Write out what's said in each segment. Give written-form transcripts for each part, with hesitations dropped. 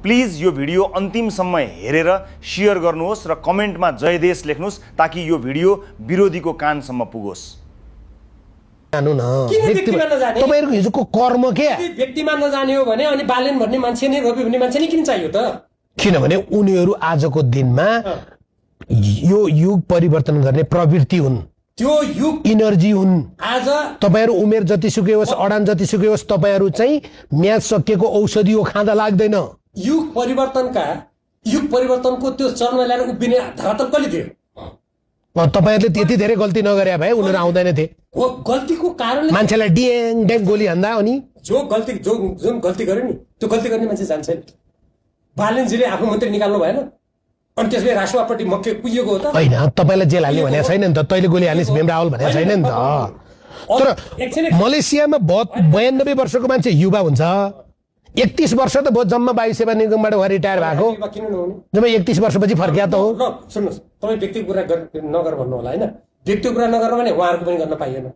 Please यो video अन्तिमसम्म हेरेर share गर्नुहोस् र कमेन्टमा जय देश लेख्नुहोस् ताकि यो भिडियो विरोधीको कानसम्म पुगोस्। जानु न व्यक्तिमा नजाने तपाईहरुको हिजोको कर्म के व्यक्तिमा नजाने हो भने अनि बालेन भन्ने मान्छे नै रोपी भन्ने मान्छे नै किन चाहियो त? किनभने उनीहरू आजको दिनमा यो युग परिवर्तन गर्ने प्रवृत्ति हुन्, त्यो युग इनर्जी हुन्। आज तपाईहरु उमेर जतिसुकै होस्, अडान जतिसुकै होस्, तपाईहरु चाहिँ म्याच सकिएको औषधि हो खाँदा लाग्दैन। युग परिवर्तनको त्यो चरण ल्याएर उभिने धरातल कसले दियो? तपाईहरुले त्यति धेरै गल्ती नगरे भए उनीहरू आउँदैन थिए। हो, गल्तीको कारणले मान्छेलाई डिएङ डेङ गोली हान्दा अनि जुन गल्ती गर्यो नि त्यो गल्ती गर्ने मान्छे जान्छ नि। बालेनजीले आफ्नो मन्त्री निकाल्नु भएन अनि त्यसले राष्ट्रवादपट्टि मक्के कुदिएको हो त? होइन, तपाईलाई जेल हाल्ने भनेको छैन नि त, तैले गोली हाल्ने भीम रावल भनेको छैन नि त। तर मलेसियामा 92 वर्षको मान्छे युवा हुन्छ, 31 वर्ष त बहुत जम्मा वायु सेवा निगमबाट उहाँ रिटायर भएको, किन नहुने? जम्मा 31 वर्षपछि फर्किया त हो। ल सुन्नुहोस्, तपाईँ व्यक्तिको कुरा नगर भन्नु होला होइन, व्यक्तिको कुरा नगर भने उहाँहरूको पनि गर्न पाइएन।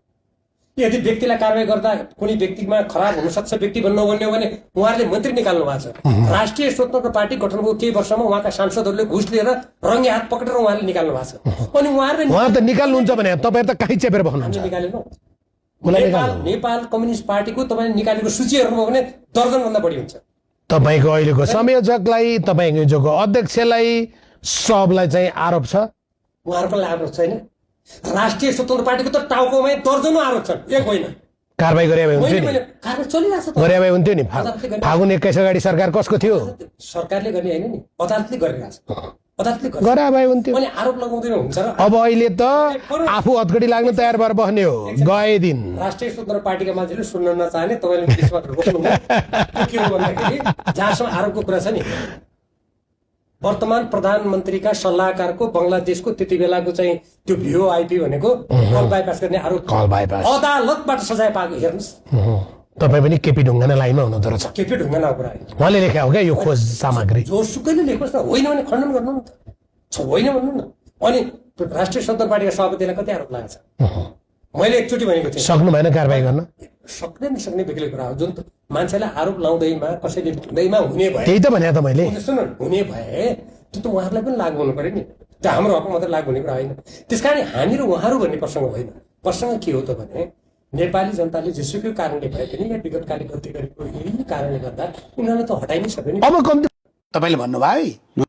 यदि व्यक्तिलाई कारवाही गर्दा कुनै व्यक्तिमा खराब हुनसक्छ व्यक्ति भन्नु नभन्ने हो भने उहाँहरूले मन्त्री निकाल्नु भएको छ। राष्ट्रिय स्वतन्त्र पार्टी गठनको केही वर्षमा उहाँका सांसदहरूले घुस लिएर रङ्गे हात पक्रेर उहाँले निकाल्नु भएको छ। अनि उहाँहरूले त निकाल्नुहुन्छ भने तपाईहरु त काहीँ चेपेर बस्नुहुन्छ। निकालेनौ। नेपाल कम्युनिस्ट पार्टीको तपाईले निकालेको सूची हेर्नुभयो भने दर्जन भन्दा बढी हुन्छ। तपाईको अहिलेको संयोजकलाई, तपाईको हिजोको अध्यक्षलाई, सबलाई चाहिँ आरोप छ। उहाँहरूको आरोप छैन। राष्ट्रिय स्वतन्त्र पार्टीको त टाउकोमै दर्जनौं आरोप छन्, एक होइन। कारबाही गरे भए हुन्थ्यो नि, कारबाही चलिरहेछ त, गरे भए हुन्थ्यो नि। फागुन 21 अगाडि सरकार कसको थियो? सरकारले गर्ने हैन नि, अदालतले गरिरहेछ। अदालतले गरा भए हुन्थ्यो। अनि आरोप लगाउँदैन हुन्छ र? अब अहिले त आफू हतकडी लाग्न तयार भएर बस्ने हो गए दिन। राष्ट्रिय स्वतन्त्र पार्टीका मान्छेले सुन्न नचाहने तपाईले त्यसमा रोक्नु के हो भन्दाखेरि जहाँसम्म आरोपको कुरा छ नि, वर्तमान प्रधानमन्त्रीका सल्लाहकारको बंगलादेशको त्यति बेलाको चाहिँ त्यो भिओआइपी भनेको कल बाइपास गर्ने आरोप, कल बाइपास अदालतबाट सजाय पाएको हेर्नुस्। तपाई पनि केपी ढुङ्गाना लाइनमा हुनुहुँदो रहेछ। केपी ढुङ्गाना कुरा उहाँले लेख्या हो क्या यो खोज सामग्री? जोसुकैले लेख्नुहोस् न, होइन भने खण्डन गर्नु न त, होइन भन्नु न। अनि राष्ट्रिय स्वतन्त्र पार्टीका सभापतिलाई कति आरोप लागेको छ? मैले एकचोटि भनेको थिएँ, सक्नु भएन कारबाही गर्न। सक्ने नसक्ने बेग्लै कुरा हो। जुन मान्छेलाई आरोप लाउँदैमा कसैले भन्दैमा हुने भए, त्यही त भने त मैले। सुन, हुने भए त्यो त उहाँहरूलाई पनि लागू हुनु पर्यो नि, त्यो हाम्रो हकमा मात्रै लागू हुने कुरा होइन। त्यसकारण हामी र उहाँहरू भन्ने प्रसङ्ग होइन। प्रसङ्ग के हो त भने नेपाली जनताले जेसुकै कारणले भए पनि या विगतकालीन गल्ती गरेको यही कारणले गर्दा उनीहरूलाई त हटाइ नै सक्यो नि। अब कम्ती तपाईले भन्नुभयो